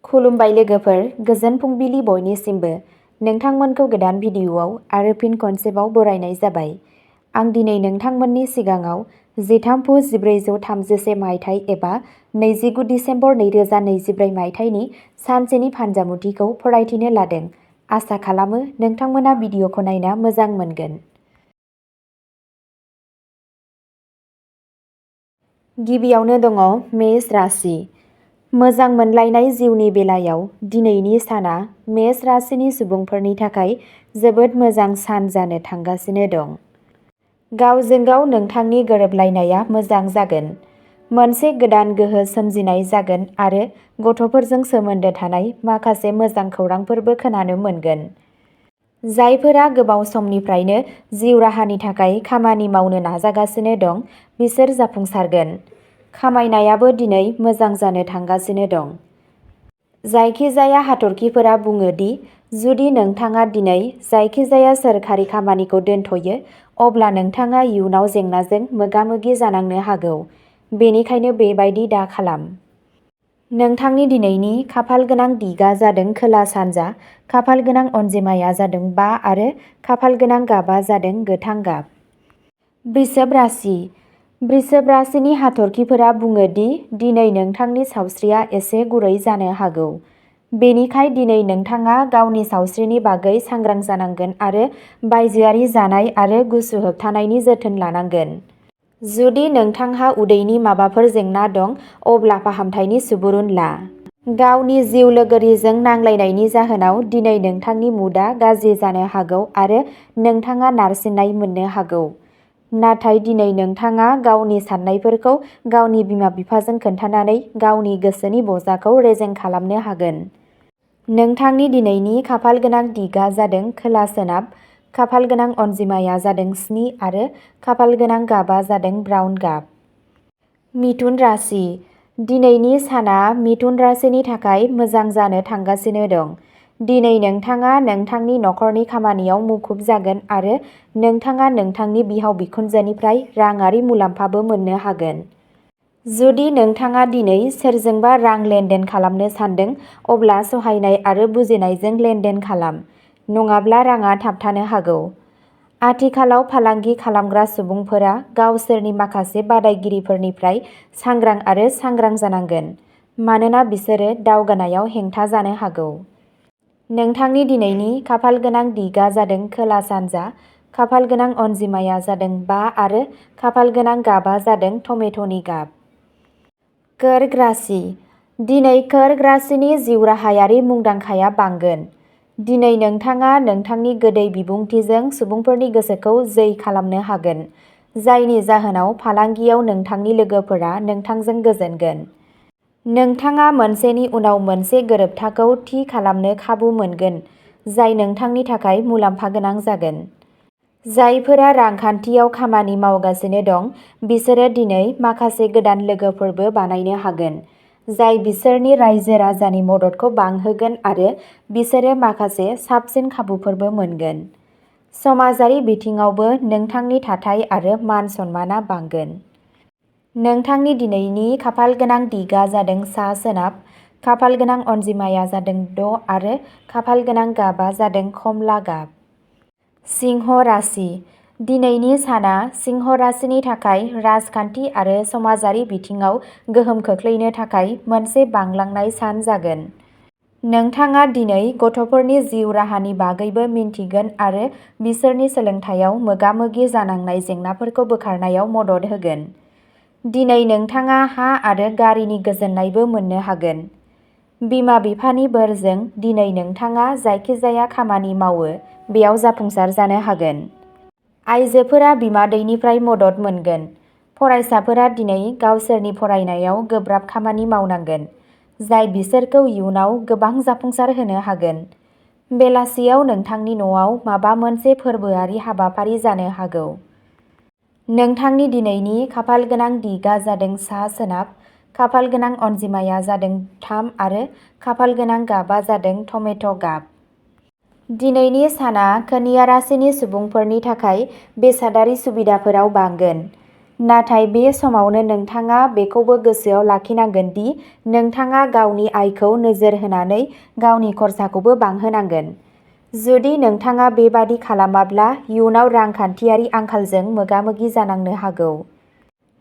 खुलुमबाय लोगोफोर, गोजोन फुंबिलि बयनिसिमबो। नोंथांमोनखौ गोदान भिडिअ'आव आरो फिन खनसेबाव बरायनाय जाबाय। आं दिनै नोंथांमोननि सिगाङाव 13 पुस 1433 मायथाइ एबा 29 दिसेम्बर 2024 मायथाइनि सानसेनि फान्जामुथिखौ फरायथिनो लादों। आसा खालामो नोंथांमोना भिडिअ'खौ नायना मोजां मोनगोन। गिबियावनो दङ मेष राशि। मोजां मोनलायनाय जिउनि बेलायाव दिनैनि साना मेष राशिनि सुबुंफोरनि थाखाय जोबोद मोजां सान जानो थांगासिनो दं। गावजों गाव नोंथांनि गोरोबलायनाया मोजां जागोन। मोनसे गोदान गोहो सोमजिनाय जागोन आरो गथ'फोरजों सोमोन्दो थानाय माखासे मोजां खौरांफोरबो खोनानो मोनगोन। जायफोरा गोबाव समनिफ्रायनो जिउ राहानि थाखाय खामानि मावनो नाजागासिनो दं, बिसोर जाफुंसारगोन। खामायनायाबो दिनै मोजां जानो थांगासिनो दं। जायखिजाया हाथरखिफोरा बुङो दि जुदि नोंथाङा दिनै जायखिजाया सोरखारि खामानिखौ दोनथ'यो, अब्ला नोंथाङा इयुनाव जेंनाजों मोगा-मोगि जानांनो हागौ। बेनिखायनो बेबायदि दा खालाम। नोंथांनि दिनैनि खाफाल गोनां दिगा जादों खोला-सानजा, खाफाल गोनां अनजिमाया जादों 5 आरो खाफाल गोनां गाबा जादों गोथां गाब। वृषभ राशि। वृषभ राशिनि हाथरखिफोरा बुङो दि दिनै नोंथांनि सावस्रिया एसे गुरै जानो हागौ। बेनिखाय दिनै नोंथाङा गावनि सावस्रिनि बागै सांग्रां जानांगोन आरो बायजोआरि जानाय आरो गुसु होबथानायनि जोथोन लानांगोन। जुदि नोंथांहा उदैनि माबाफोर जेंना दं, अब्ला फाहामथायनि सुबुरुन ला। गावनि जिउ लोगोरिजों नांलायनायनि जाहोनाव दिनै नोंथांनि मुडआ गाज्रि जानो हागौ आरो नोंथाङा नारसिननाय मोननो हागौ। नाथाय दिनै नोंथाङा गावनि साननायफोरखौ गावनि बिमा-बिफाजों खोन्थानानै गावनि गोसोनि बजाखौ रेजें खालामनो हागोन। नोंथांनि दिनैनि खाफाल गोनां दिगा जादों खोला-सोनाब, खाफाल गोनां अनजिमाया जादों 7 आरो खाफाल गोनां गाबा जादों ब्राउन गाब। मिथुन राशि। दिनैनि साना मिथुन राशिनि थाखाय मोजां जानो थांगासिनो दं। दिनै नोंथाङा नोंथांनि नखरनि खामानियाव मुखुब जागोन आरो नोंथाङा नोंथांनि बिहाव-बिखुनजोनिफ्राय राङारि मुलाम्फाबो मोननो हागोन। जुदि नोंथाङा दिनै सोरजोंबा रां लेनदेन खालामनो सानदों, अब्ला सहायनाय आरो बुजिनायजों लेनदेन खालाम, नङाब्ला राङा थाबथानो हागौ। आथिखालाव फालांगि खालामग्रा सुबुंफोरा गावसोरनि माखासे बादायगिरिफोरनिफ्राय सांग्रां आरो सांग्रां जानांगोन, मानोना बिसोरो दावगानायाव हेंथा जानो हागौ। नोंथांनि दिनैनि खाफाल गोनां दिगा जादों खोला-सानजा, खाफाल गोनां अनजिमाया जादों 5 आरो खाफाल गोनां गाबा जादों टमेट'नि गाब। कर्क राशि। दिनै कर्क राशिनि जिउराहायारि मुंदांखाया बांगोन। दिनै नोंथाङा नोंथांनि गोदै बिबुंथिजों सुबुंफोरनि गोसोखौ जै खालामनो हागोन, जायनि जाहोनाव फालांगियाव नोंथांनि लोगोफोरा नोंथांजों गोजोनगोन। नोंथाङा मोनसेनि उनाव मोनसे गोरोबथाखौ थि खालामनो खाबु मोनगोन, जाय नोंथांनि थाखाय मुलाम्फा गोनां जागोन। जायफोरा रांखान्थियाव खामानि मावगासिनो दं, बिसोरो दिनै माखासे गोदान लोगोफोरबो बानायनो हागोन, जाय बिसोरनि रायजो-राजानि मददखौ बांहोगोन आरो बिसोरो माखासे साबसिन खाबुफोरबो मोनगोन। समाजारि बिथिङावबो नोंथांनि थाथाय आरो मान-सन्मानआ बांगोन। नोंथांनि दिनैनि खाफाल गोनां दिगा जादों सा-सोनाब, खाफाल गोनां अनजिमाया जादों 6 आरो खाफाल गोनां गाबा जादों खमला गाब। सिंह राशि। दिनैनि साना सिंह राशिनि थाखाय राजखान्थि आरो समाजारि बिथिङाव गोहोम खोख्लैनो थाखाय मोनसे बांलांनाय सान जागोन। नोंथाङा दिनै गथ'फोरनि जिउ राहानि बागैबो मिन्थिगोन आरो बिसोरनि सोलोंथायाव मोगा-मोगि जानांनाय जेंनाफोरखौ बोखारनायाव मदद होगोन। दिनै नोंथाङा हा आरो गारिनि गोजोननायबो मोननो हागोन। बिमा-बिफानि बोरजों दिनै नोंथाङा जायखिजाया खामानि मावो, बेयाव जाफुंसार जानो हागोन। आइजोफोरा बिमादैनिफ्राय मदद मोनगोन। फरायसाफोरा दिनै गावसोरनि फरायनायाव गोब्राब खामानि मावनांगोन, जाय बिसोरखौ इयुनाव गोबां जाफुंसार होनो हागोन। बेलासियाव नोंथांनि न'आव माबा मोनसे फोरबोआरि हाबाफारि जानो हागौ। नोंथांनि दिनैनि खाफाल गोनां दिगा जादों सा-सोनाब, खाफाल गोनां अनजिमाया जादों 3 आरो खाफाल गोनां गाबा जादों टमेट' गाब। दिनैनि साना कन्या राशिनि सुबुंफोरनि थाखाय बेसादारि सुबिदाफोराव बांगोन। नाथाय बे समावनो नोंथाङा बेखौबो गोसोआव लाखिनांगोन दि नोंथाङा गावनि आयखौ नोजोर होनानै गावनि खरसाखौबो बांहोनांगोन। जुदि नोंथाङा बेबादि खालामाब्ला इयुनाव रांखान्थियारि आंखालजों मोगा-मोगि जानांनो हागौ।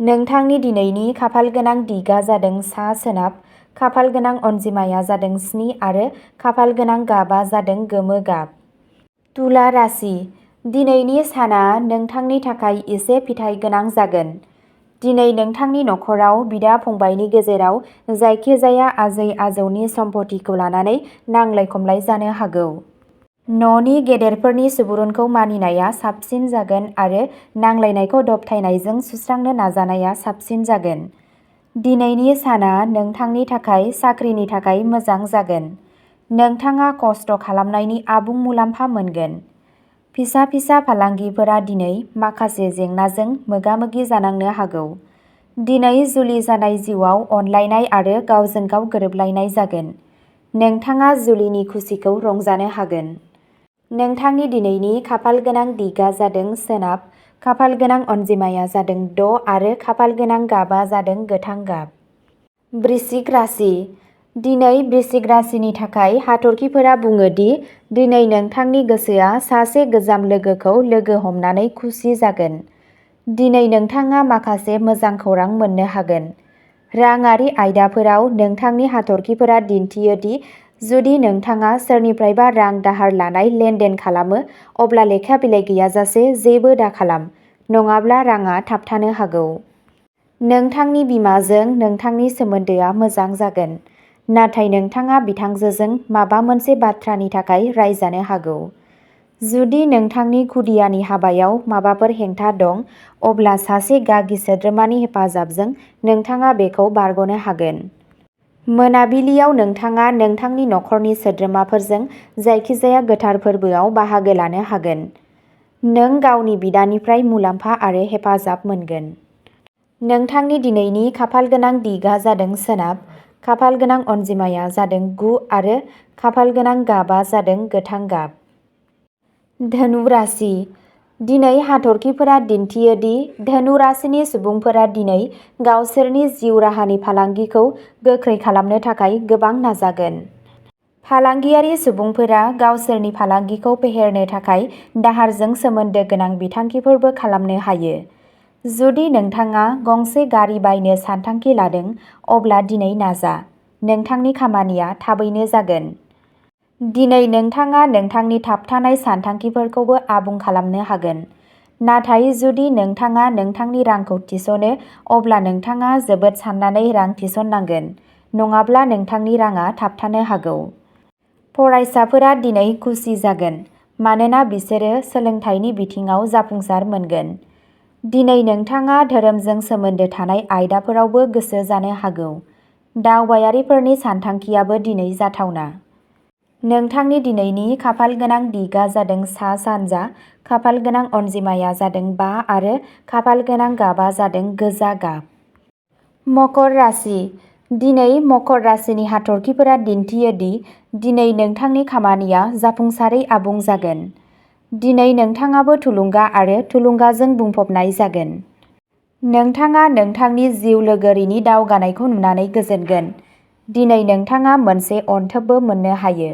नोंथांनि दिनैनि खाफालगोनां दिगआ जादों सा-सोनाब, खाफालगोनां अनजिमाया जादों 7 आरो खाफालगोनां गाबआ जादों गोमो गाब। तुला राशि। दिनैनि साना नोंथांनि थाखाय एसे फिथाइ गोनां जागोन। दिनै नोंथांनि नखराव बिदा-फंबायनि गेजेराव जायखिजाया आजै-आजौनि सम्पथिखौ लानानै नांलाय-खमलाय जानो हागौ। न'नि गेदेरफोरनि सुबुरुनखौ मानिनाया साबसिन जागोन आरो नांलायनायखौ दबथायनायजों सुस्रांनो नाजानाया साबसिन जागोन। दिनैनि साना नोंथांनि थाखाय साख्रिनि थाखाय मोजां जागोन। नोंथाङा खस्थ' खालामनायनि आबुं मुलाम्फा मोनगोन। फिसा-फिसा फालांगिफोरा दिनै माखासे जेंनाजों मोगा-मोगि जानांनो हागौ। दिनै जुलि जानाय जिउआव अनलायनाय आरो गावजों-गाव गोरोबलायनाय जागोन। नोंथाङा जुलिनि खुसिखौ रंजानो हागोन। नोंथांनि दिनैनि खाफालगोनां दिगआ जादों सोनाब, खाफालगोनां अनजिमाया जादों 6 आरो खाफालगोनां गाबआ जादों गोथां गाब। वृश्चिक राशि। दिनै वृश्चिक राशिनि थाखाय हाथरखिफोरा बुङो दि दिनै नोंथांनि गोसोआ सासे गोजाम लोगोखौ लोगो हमनानै खुसि जागोन। दिनै नोंथाङा माखासे मोजां खौरां मोननो हागोन। राङारि आयदाफोराव नोंथांनि हाथरखिफोरा दिन्थियो दि जुदि नोंथाङा सोरनिफ्रायबा रां दाहार लानाय लेनदेन खालामो अब्ला लेखा बिलाइ गैयाजासे जेबो दाखालाम, नङाब्ला राङा थाबथानो हागौ। नोंथांनि बिमाजों नोंथांनि सोमोन्दोआ मोजां जागोन, नाथाय नोंथाङा बिथांजोजों माबा मोनसे बाथ्रानि थाखाय रायजानो हागौ। जुदि नोंथांनि खुदियानि हाबायाव माबाफोर हेंथा दं, अब्ला सासे गागि सोद्रोमानि हेफाजाबजों नोंथाङा बेखौ बारग'नो हागोन। मोनाबिलियाव नोंथाङा नोंथांनि नखरनि सोद्रोमाफोरजों जायखिजाया गोथार फोरबोआव बाहागो लानो हागोन। नों गावनि बिदानिफ्राय मुलाम्फा आरो हेफाजाब मोनगोन। नोंथांनि दिनैनि खाफालगोनां दिगआ जादों सोनाब, खाफालगोनां अनजिमाया जादों 9 आरो खाफालगोनां गाबआ जादों गोथां गाब। धनु राशि। दिनै हाथरखिफोरा दिन्थियो दि धनु राशिनि सुबुंफोरा दिनै गावसोरनि जिउ राहानि फालांगिखौ गोख्रै खालामनो थाखाय गोबां नाजागोन। फालांगियारि सुबुंफोरा गावसोरनि फालांगिखौ फेहेरनो थाखाय दाहारजों सोमोन्दो गोनां बिथांखिफोरबो खालामनो हायो। जुदि नोंथाङा गंसे गारि बायनो सानथांखि लादों, अब्ला दिनै नाजा। नोंथांनि खामानिया थाबैनो जागोन। दिनै नोंथाङा नोंथांनि थाबथानाय सानथांखिफोरखौबो आबुं खालामनो हागोन। नाथाय जुदि नोंथाङा नोंथांनि रांखौ थिसनो, अब्ला नोंथाङा जोबोद साननानै रां थिसननांगोन, नङाब्ला नोंथांनि राङा थाबथानो हागौ। फरायसाफोरा दिनै खुसि जागोन मानोना बिसोरो सोलोंथाइनि बिथिङाव जाफुंसार मोनगोन। दिनै नोंथाङा धोरोमजों सोमोन्दो थानाय आयदाफोरावबो गोसो जानो हागौ। दावबायारिफोरनि सानथांखियाबो दिनै जाथावना। नोंथांनि दिनैनि खाफालगोनां दिगआ जादों सा-सानजा, खाफालगोनां अनजिमाया जादों 5 आरो खाफालगोनां गाबआ जादों गोजा गाब। मकर राशि। दिनै मकर राशिनि हाथरखिफोरा दिन्थियो दि दिनै नोंथांनि खामानिया जाफुंसारै आबुं जागोन। दिनै नोंथाङाबो थुलुंगा आरो थुलुंगाजों बुंफबनाय जागोन। नोंथाङा नोंथांनि जिउ लोगोरिनि दावगानायखौ नुनानै गोजोनगोन। दिनै नोंथाङा मोनसे अनथोबबो मोननो हायो।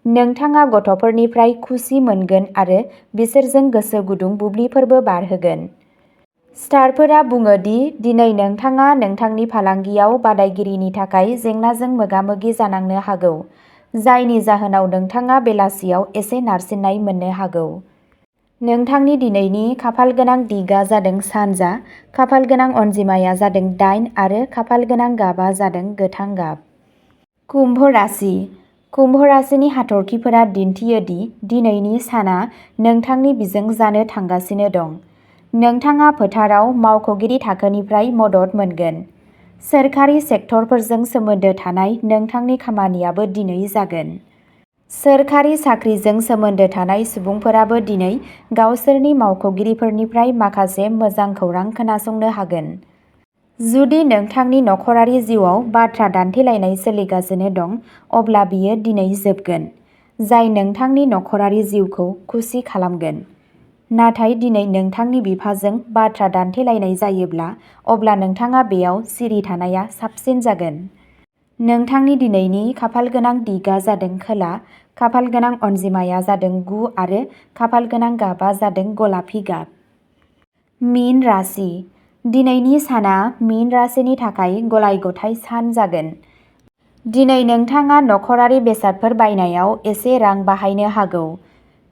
नोंथाङा गथ'फोरनिफ्राय खुसि मोनगोन आरो बिसोरजों गोसो गुदुं बुब्लिफोरबो बारहोगोन। स्टारफोरा बुङो दि दिनै नोंथाङा नोंथांनि फालांगियाव बादायगिरिनि थाखाय जेंनाजों मोगा-मोगि जानांनो हागौ, जायनि जाहोनाव नोंथाङा बेलासियाव एसे नारसिननाय मोननो हागौ। नोंथांनि दिनैनि खाफालगोनां दिगआ जादों सानजा, खाफालगोनां अनजिमाया जादों 8 आरो खाफालगोनां गाबआ जादों गोथां गाब। कुम्भ राशि। कुम्भ राशिनि हाथरखिफोरा दिन्थियो दि दिनैनि साना नोंथांनि बिजों जानो थांगासिनो दं। नोंथाङा फोथाराव मावख'गिरि थाखोनिफ्राय मदद मोनगोन। सोरखारि सेक्टरफोरजों सोमोन्दो थानाय नोंथांनि खामानियाबो दिनै जागोन। सोरखारि साख्रिजों सोमोन्दो थानाय सुबुंफोराबो दिनै गावसोरनि मावख'गिरिफोरनिफ्राय माखासे मोजां खौरां खोनासंनो हागोन। जुदि नोंथांनि नखरारि जिउआव बाथ्रा दान्थेलायनाय सोलिगासिनो दं, अब्ला बियो दिनै जोबगोन, जाय नोंथांनि नखरारि जिउखौ खुसि खालामगोन। नाथाय दिनै नोंथांनि बिफाजों बाथ्रा दान्थेलायनाय जायोब्ला अब्ला नोंथाङा बेयाव सिरि थानाया साबसिन जागोन। नोंथांनि दिनैनि खाफालगोनां दिगा जादों खोला, खाफालगोनां अनजिमाया जादों 9 आरो खाफालगोनां गाबा जादों गलापि गाब। मीन राशि। दिनैनि साना मीन राशिनि थाखाय गलाय-गथाय सान जागोन। दिनै नोंथाङा नखरारि बेसादफोर बायनायाव एसे रां बाहायनो हागौ।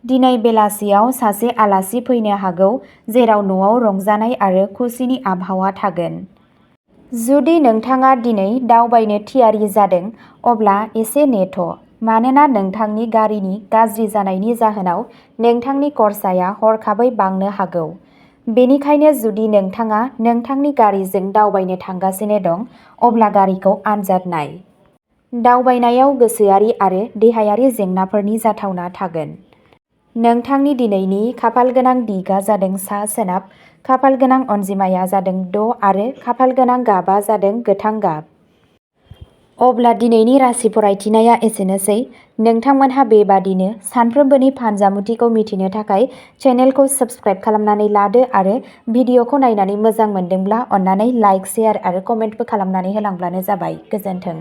दिनै बेलासियाव सासे आलासि फैनो हागौ जेराव न'आव रंजानाय आरो खुसिनि आबहावा थागोन। जुदि नोंथाङा दिनै दावबायनो थियारि जादों अब्ला एसे नेथ', मानोना नोंथांनि गारिनि गाज्रि जानायनि जाहोनाव नोंथांनि खरसाया हरखाबै बांनो हागौ। बेनिखायनो जुदि नोंथाङा नोंथांनि गारिजों दावबायनो थांगासिनो दं अब्ला गारिखौ आनजाद नाय। दावबायनायाव गोसोआरि आरो देहायारि जेंनाफोरनि जाथावना थागोन। नोंथांनि दिनैनि खाफालगोनां दिगा जादों सा-सोनाब, खाफालगोनां अनजिमाया जादों 6 आरो खाफालगोनां गाबा जादों गोथां गाब। अब्ला दिनैनि राशि फरायथिनाया एसेनोसै। नोंथांमोनहा बेबादिनो सानफ्रोमबोनि फानजामुथिखौ मिथिनो थाखाय चेनेलखौ साबस्क्राइब खालामनानै लादो आरो भिडिअखौ नायनानै मोजां मोनदोंब्ला अन्नानै लाइक, शेयार आरो कमेन्टबो खालामनानै होलांब्लानो जाबाय। गोजोन्थों।